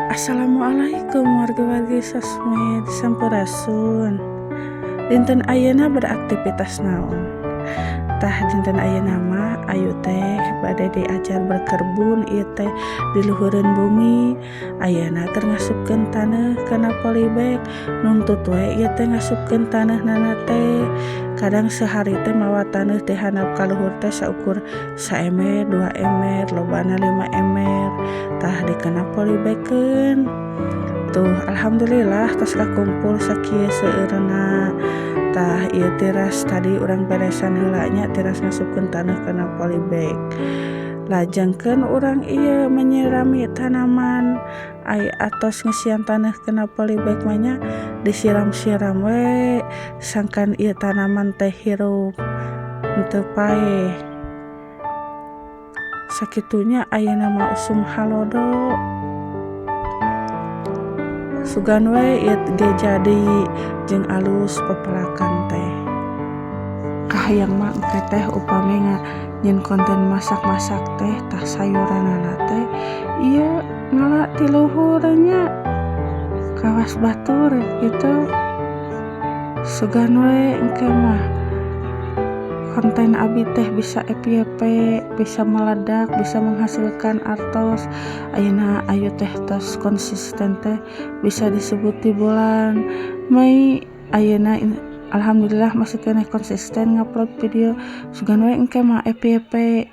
Assalamualaikum warga-wargi sosmed, sampurasun. Dinten ayeuna beraktivitas naon? Tah, dinten ayeuna mah ayu teh bade diajar berkebun ieu teh di luhureun bumi. Ayeuna keur ngasupkeun taneuh kana polybag. Nuntut we ieu teh ngasupkeun taneuhnana teh. Kadang sehari teh mawa taneuh ti handap ka luhur teh saukur saember, 2 ember, lobana 5 ember. Tah, dikena polybagkeun. Tuh, alhamdulillah tos kakumpul sakieu seueurna. Tah, ieu tiras tadi urang beresan heula nya, tiras ngasupkeun taneuh kana polybag. Lajengkeun urang ieu menyirami tanaman. Ai atos ngeusian taneuh kana polybag mah nya, disiram-siram we sangkan ieu tanaman teh hirup, henteu paeh. Sakitunya ayeuna mah usum halodo. Sugan we ieu ge jadi jeung alus pepelakan teh. Kahayang mah engke teh upami nyieun konten masak-masak teh, tah sayuranana teh ieu ngala ti luhur nya, kawas batur kitu. Sugan we engke mah konten abi teh bisa FYP, bisa meledak, bisa menghasilkan artos. Ayeuna ayu teh tos konsisten teh bisa disebut di bulan Mei. Ayeuna alhamdulillah masih keneh konsisten ngupload video. Sugan we engke mah FYP.